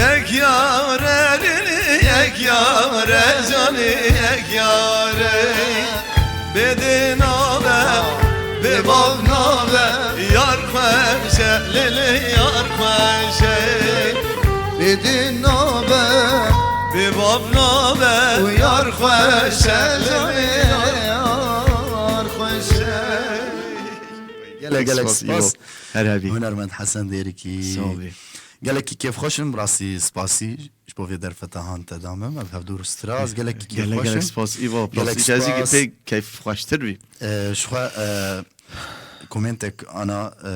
Yek yar e lêlê, yek yar e canê, yek yar e. Bê dê nabe, bê bav nabe, yar xweş e, lê lê yar xweş e. Bê dê nabe, bê bav nabe, û yar xweş e, lê lê yar xweş e. Gelek, gelek spas, spas. Her hebî. Hunermend Hesen Dêrikî. Sağ ol. Gelekî kêfxweş im, rastî spasî ji bo vê derfeta han te da min. Em hevdû stira, ez gelekî kêfxweş im. Gelek, gelek spas, Îvo. Gelek spas. Rastî ez jî pê keyfxweştir bî. E, ji xwe, e, komentek ana, e,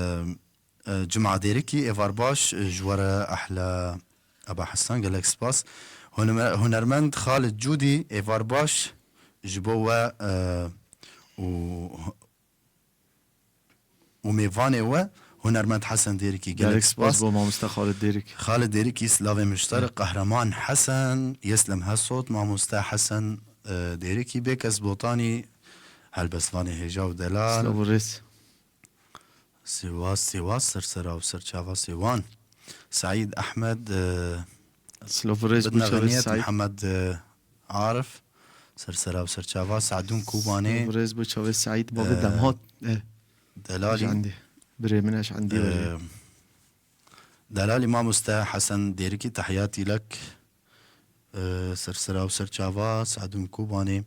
e, Cuma Dêrikî, êvar baş, e, ji we re ehla Eba Hesan, gelek spas. Hunerme-, hunermend Xalid Cûdî, êvar baş, ji bo we, e, û û mêvanê we, hunermend Hesen Dêrikî, gelek spas. Gelek spas bo mamoste Xalid Dêrikî. Xalid Dêrikî, silavê mişterik, Qehreman Hesen, Yeslem Hesot, mamoste Hesen, e, Dêrikî, Bêkes Botanî, helbestvanê hêja û delal. Silav û rêz. Sêwas, Sêwas, ser sera û ser çava Sêwan. Seîd Ehmed, e, Silav û rêz bo çavê Seîd. Mihemed, e, Arif, ser sera û ser çava, Seidûn Kobanê. Silav û rêz bo çavê Seîd, bavê, e, Demhat. E, Delalî. Ji endî. Birê min e, ji endî, e, werê. Delalî mamoste Hesen Dêrikî, tehiyatî lek, e, ser sera û ser çava, Seidûn Kobanê.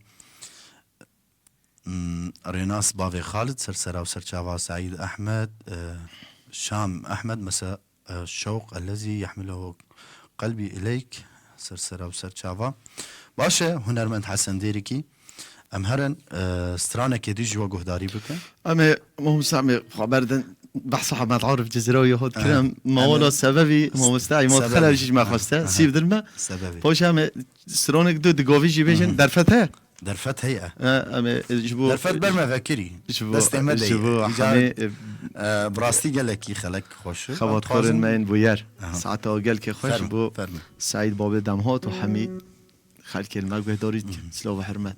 Hmm, Rênas bavê Xalid, ser sera û ser çava Seîd Ehmed, e, Şam Ehmed, mese, e, şewq ellezî yehmiluhu qelbî ileyk, ser sera û ser çava. Baş e, hunermend Hesen Dêrikî, em herin, e, stranekê dî ji we guhdarî bikin. Em ê, mamoste, em ê xwe berdin behsa Hemed Arif Cizîrawî hot kirin. Em, em ê mawala sebebî, mamoste Îmad Xelef jî ji me xweste. Aha. Sîv din me. Sebebî. Paşê em ê stranek du digovî jî bêjin, derfet heye? Derfet heye. E, em ê ji bo, derfet ber me vekirî. Ji bo, destê me de ji bo ye. Îcar, hemî, e, e, bi rastî gelekî xelek xweş e. Xebatkarên me yên bûyer. Aha. Saeta gelkê xweş. Fermo, bo fermo. Seîd babê Demhat û hemî xelkên me guhdarî dikin. Silav û hurmet.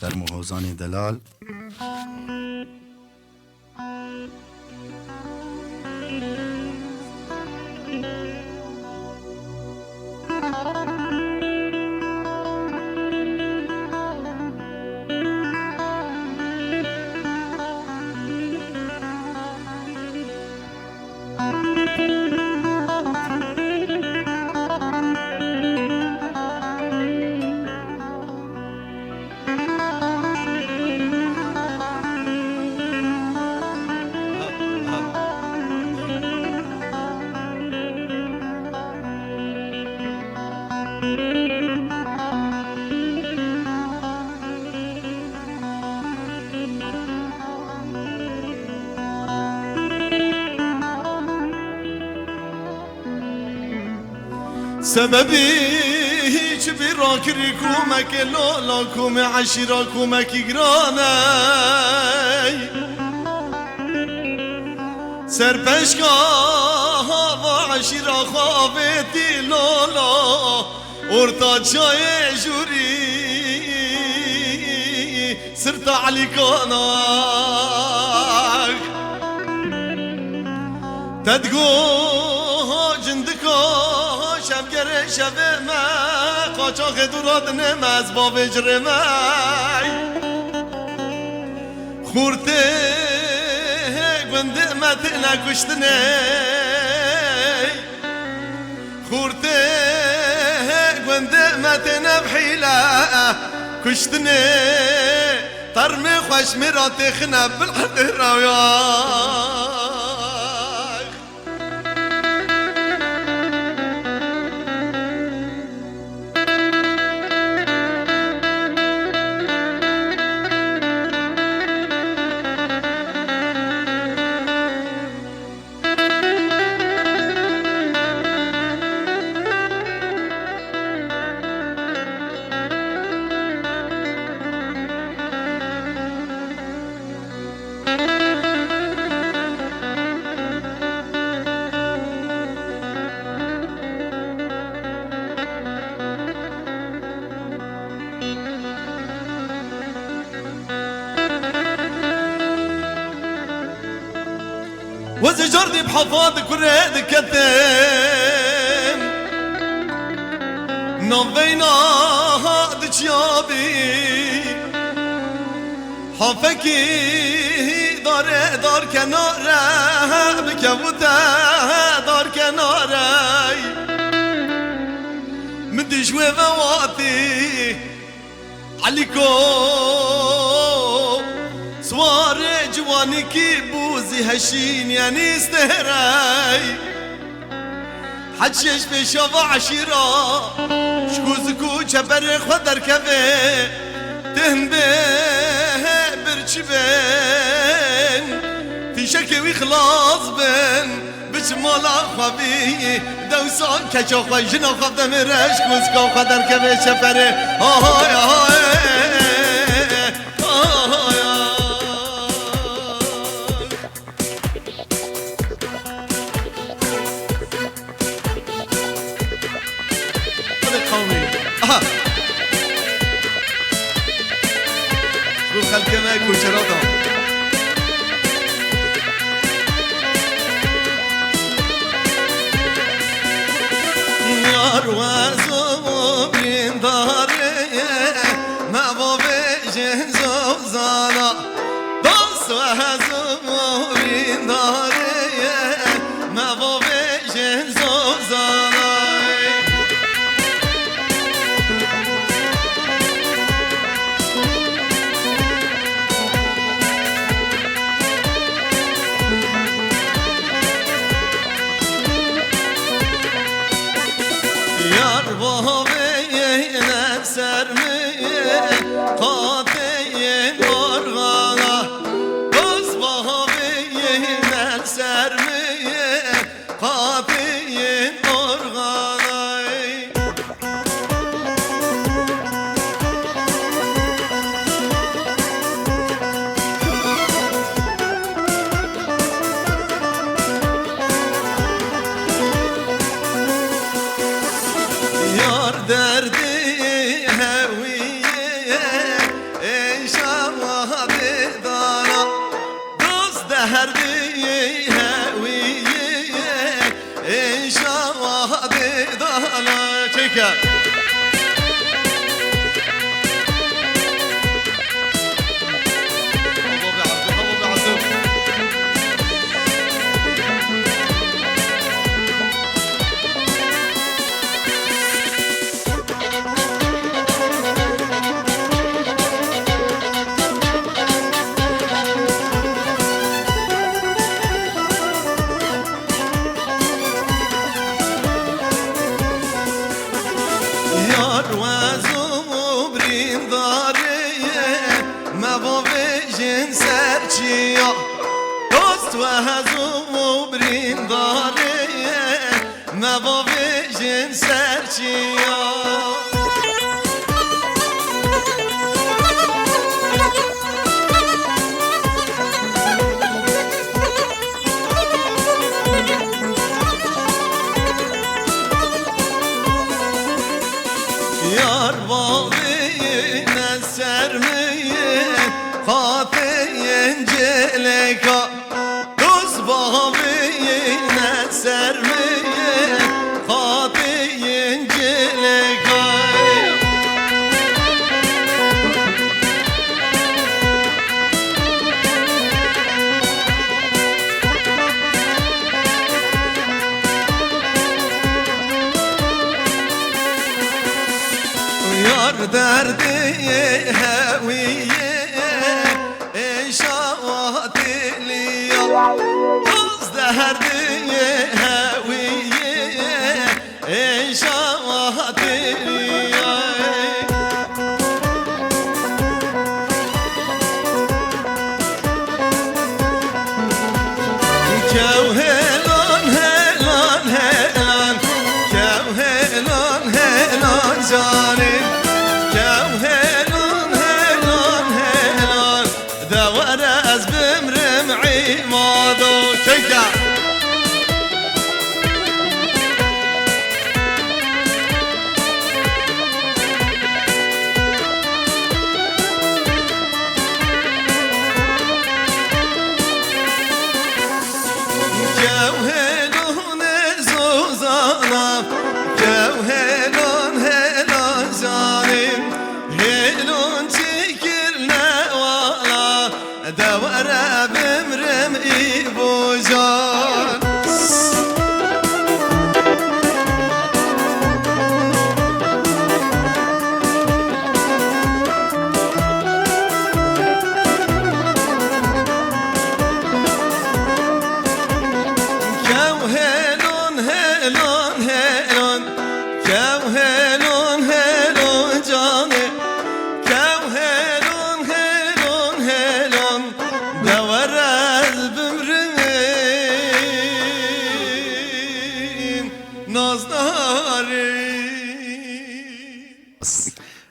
Fermo hozanê delal. Sebebî hiç bî rakirî komekê lola, komê eşîra komekî giran e. Serpeşka hava eşîra xwe avêtî lola, orta çayê jûrî sirta Elîkana. Te digo cindika şevgerê şevê me, qaçaxê dû radinê me, ez bavê cirê me. Xurtê gundê me têne kuştinê. Xurtê gundê me têne bi hîle kuştinê. Termê xweş mêra têxine bil erdê rawya. Wezê cardî bi hefa di kurê diketin. Naveyna ha di çiyabî. Hafekî dare dar kenare, bikevute dar kenare. Min dîş wê ve watî. Elîko, siwarê ciwanîkî bû zî heşîn, yenî stêrey. Heçiyê ji pêşiya va eşîra, ji ku zik û çeperê xwe derkeve, têhn bê birçî bên, fîşekê wî xilas bin. Biçim mala xwe bî, dewsa keça xwe, jina xwe demê reş, kuzka xwe derkeve çeperê. Ahay, ahay, ahay, ahay. Hadi qewmî. Aha. Ji bo xelkê me koçera da. Yar wez û bîndarê ye, me bavêjin zozana. Dost wez û bîndarê ye, me bavêjin zozana. Yar bavê yê ne ser mi ye, qatê yê morgana. Dost bavê yê ne ser mi ye, qatê yê morgana. Yar derdê hewî ye, êşa wa bêdana. Dost derdê hewî ye, êşa wa bêdana. Çêke. Yar wez û birîndarê ye, me bavêjin ser çiya. Dost wez û birîndarê ye, me bavêjin ser çiya. Yar bavê ne ser mi ye, qatê yên cêleka. Dost bavê ne ser mi ye, qatê yên cêleka. Yar derdê hewî ye, êşa wa têliya. Dost derdê hewî ye, êşa wa têliya. Kew hêlan, hêlan, hêlan. Kew hêlan, hêlan canê. Kew hêlan, hêlan, hêlan. De were ez bimrim îmado. Keyka.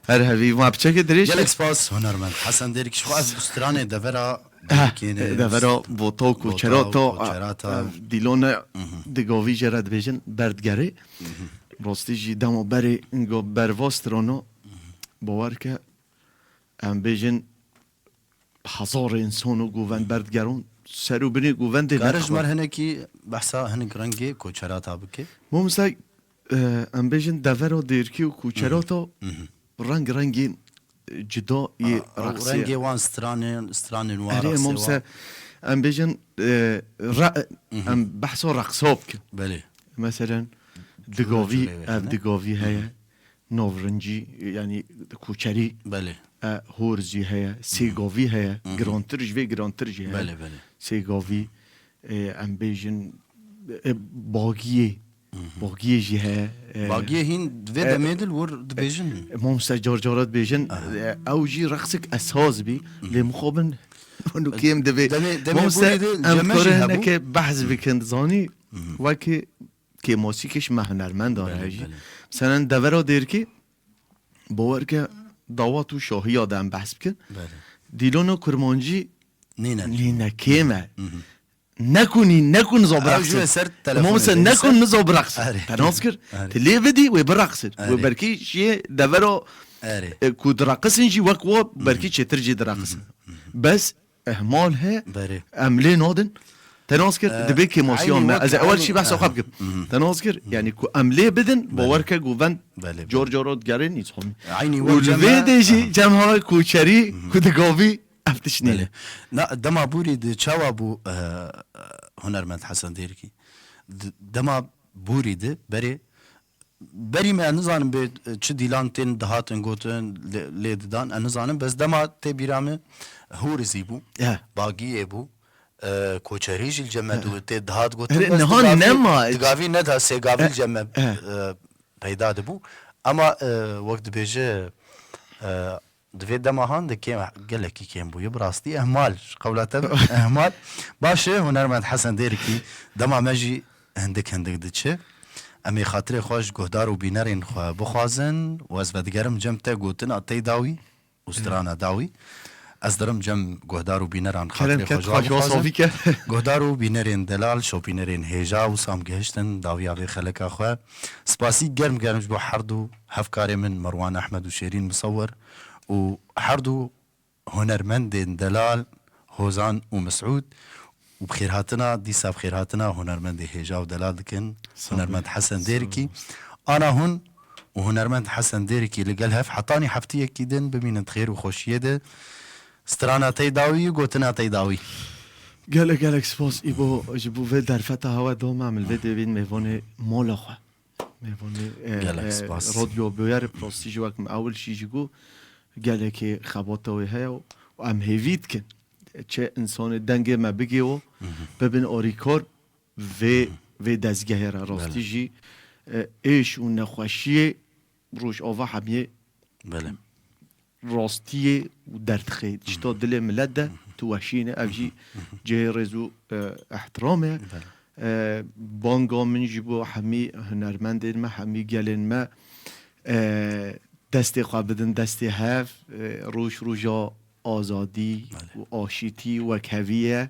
Her hevî ma piçekê dirêj. Gelek spas, hunermend Hesen Dêrikî. Xwe ez bi stranê devera Heh, Dêrikî ne, devera Boto, Boto, Koçerato, Koçerata. Ev dîlone Mhm. digavî jê re dibêjin berdgerê. Mhm. Rastî jî dema berê ingo berva strano, Mhm. bawer ke, em bêjin, hezarê însan û govend berdgeron ser û binê govendê Kare ji me re hinekî behsa hinek rengê Koçerata bike? Mamoste, e, em bêjin devera Dêrkî û Koçerata Mhm. reng rengên, e, cuda yê Aa, reqsê. Rengê wan stranên, stranên wan, Erê, reqsê mamoste, wan. Em bêjin, e, re-, Mhm. em behsa reqsa bikin. Belê. Meselen, Çûna digavî, çûna wê ev hene. digavî heye. Mhm. Navrincî, yanî koçerî, Belê. e, hor jî heye, sêgavî heye, Mhm. girantir ji vê girantir jî heye. Belê, belê. Sêgavî, e, em bêjin, e, bagiyê, Mhm. bagiyê jî heye. E, Bagiyê hîn vê e, demê de li wir dibêjin. E, mamoste car cara dibêjin, Aha. e, ew jî reqsik esas bî, Mhm. lê mixabin hûn û kêm divê. Demê, demê Mamoste, borî de em ceme jî dikare hebû. hineke behs Mhm. bikin, dizanî, Mhm. wekî kêmasîkê ji me hunermendan Belê, heye jî. belê. Meselen devera Dêrkê, bawer ke dawat û şahiya de em behs bikin. Belê. Dîlona kurmancî Nîne. nîne kêm e. Mhm. Nekû nî, nekû niza Ew ji biraxsin. ser telefonê Mamoste de nekû nîse. niza biraxsin. Erê. Te nas kir. Erê. Ti lê bidî wê biraxsin. Erê. Wê belkî şiyê devera, Erê. e, ku diraqisin jî wek wa belkî Mhm. çêtir jî diraqisin. Mhm. Mhm. Bes ihmal he, Berê. em lê nadin. Te nas kir, Ee, dibê kêmasiya eynî me. wek Ez ewel eynî, şî behsa xwe aha. bikim. Mhm. Te nas kir, Mhm. yani ku em lê bidin, Belê. bawer ke govend Belê, cor belê. cor digerê nîzamî. Eynî Û wek li cem vê me, de jî aha. cem ha koçerî Mhm. ku digavî ev tişt nîne. Belê. Na, dema borî de çawa bû, e, hunermend Hesen Dêrkî? D-, dema borî de berê Berî me nizanim bê çi dîlan tên dihatin gotin lê, lê didan, ez nizanim, bes dema tê bîra min hûrizî bû, He. bagiyê bû, e, koçerî jî li cem me He. dû tê dihat gotin, Erê, bes niha digavî, nema. digavî neda sêgavî He. li cem me, He. e, peyda dibû. Ama, e, wek dibêje, e, Di vê dema han de kêm, gelekî kêm bûye, bi rastî ehmal, ji qewla te ehmal. Baş e, hunermend Hesen Dêrikî, dema me jî hindik hindik diçe. Em ê xatirê xwe ji guhdar û bînerên xwe bixwazin û ez vedigerim cem te gotina tey dawî û strana dawî. Ez dirim cem guhdar û bîneran Kerem xatirê ket xwe ji xwe wan ji wan bixwazim. safî ke. Guhdar û bînerên delal, şopînerên hêja û sam gihiştin dawiya vê xeleka xwe. Spasî germ germ ji bo herdu hevkarê min Merwan Ehmed û Şêrîn Musewwer û herdu hunermendên delal Hozan û Mesûd û bi xêrhatina, dîsa bi xêrhatina hunermendê hêja û delal dikin, Sağ ol. hunermend Hesen Sağ ol. Dêrikî. Ana hûn û hunermend Hesen Dêrikî li gel hev hetanî heftiyekî din bimînin di xêr û xweşiyê de. Strana tey dawî û gotina tey dawî. Gelek, gelek spas, Îbo, ji bo vê derfeta hewe doma min li vê dêvîn mêvanê mala xwe. Mêvanê, e, Gelek e, spas. Radyo Bûyer, rastî jî wek min ewil şî jî got, gelekê xebata wê heye û em hêvî dikin. Çi însanê dengê me bigê û Mhm. bibin arîkar vê, Mhm. vê dezgehê re. Rastî Belê. jî, e, êş û nexweşiyê Rojava hemiyê Belê. rastiyê û derdixê. Tişta Mhm. dilê milet de Mhm. tu weşîne. Ev jî Mhm. cihê rêz û, e, ihtiramê ye. Belê. E, banga min jî bo hemî hunermendên me, hemî gelên me, e, destê xwe bidin destê hev, e, roj roja azadî Belê. û aşîtî wekhevî ye.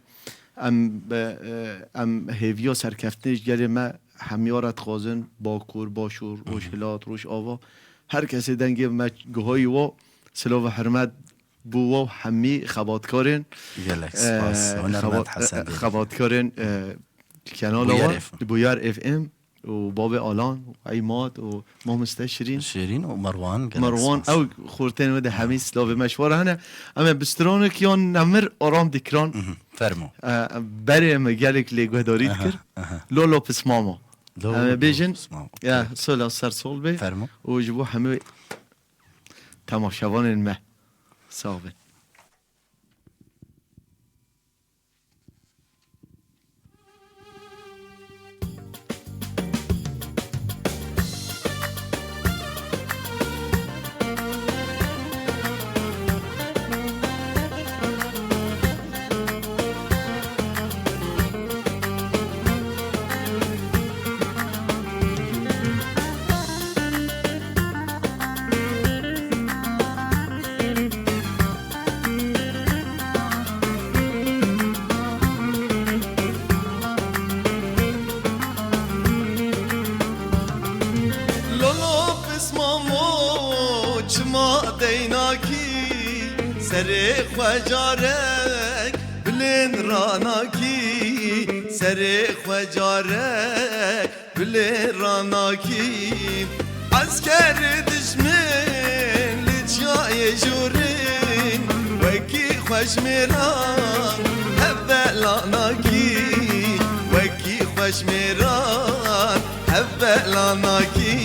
Em be, e, em hêviya serkeftinê ji gelê me hemiya re dixwazin, Bakur, Başûr, Mhm. Rojhilat, Rojava. Her kesê dengê me guhayî wa, silav û hurmet bo wa hemî xebatkarên, Gelek e, spas. Hunermend xebat-, Hesen e, Dêrikî. xebatkarên, e, kenala Bûyer wa, F M. Bûyer F M û Babê Alan û Eymad û Mamoste Şirîn. Şirîn û Merwan, gelek Merwan, spas. ew xortên wê de hemî silavê me ji we re hene. Em ê bi stranek yan nemir aram dikran. Mhm, fermo. E, berê me gelek lê guhdarî Aha, dikir. aha. Lolo pismama. Lolo Em ê bêjin, pismama. ya, sola ser sol bê. Fermo. Û ji bo hemî temaşevanên me. Sağ bin. Xwe carek bilind ranakî, serê xwe carek bilê ranakî. Esker dijmin li çiyayê jûrin, wekî xweş mêran hev belanakî, wekî xweş mêran hev belanakî.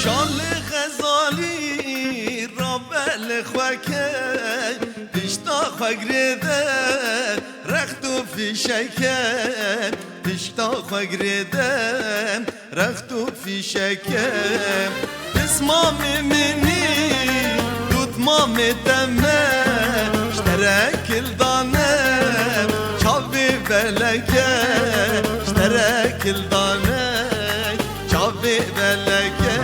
Şalê Xezalî rabe li xwe ke, pişta xwe girêde rext û fîşeke, pişta xwe girêde rext û fîşeke. Pismamê minî, dûtmamê te me, ji te re kil dane çavê beleke, ji te re kil dane çavê beleke.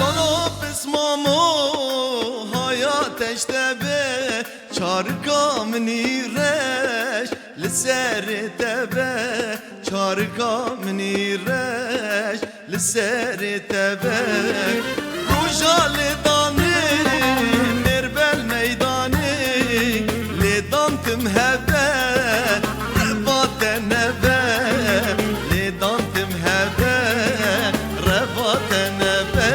Lolo pismamo haya teşte be, çarika minî reş li serê te be, çarika minî reş li serê te be. Roja lêdanê mêrbel meydanê, lêdan tim hebe reva te nebe, lêdan tim hebe reva te nebe.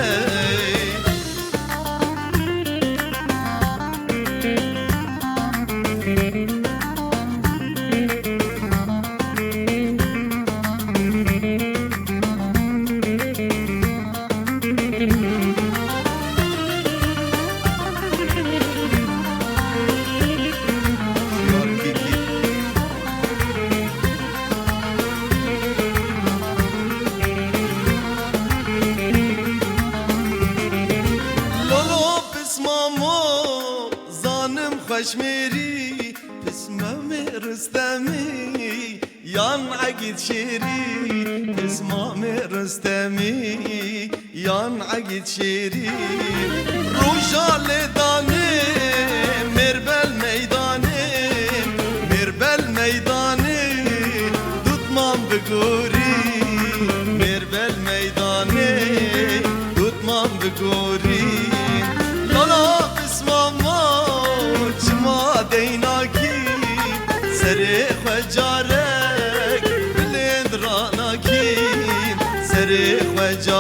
Lolo pismamo, zanim xweşmêrî, pismamê Rustemî, yan Egîd Şêrî, pismamê Rustemî, yan Egîd Şêrî. Roja lêdanê mêrbel meydanê, mêrbel meydanê, dûtman bigorî, mêrbel meydanê, dûtman bigorî. Lala pismamo, çima deynakî, serê xwe carek bilind ranakî, serê xwe carek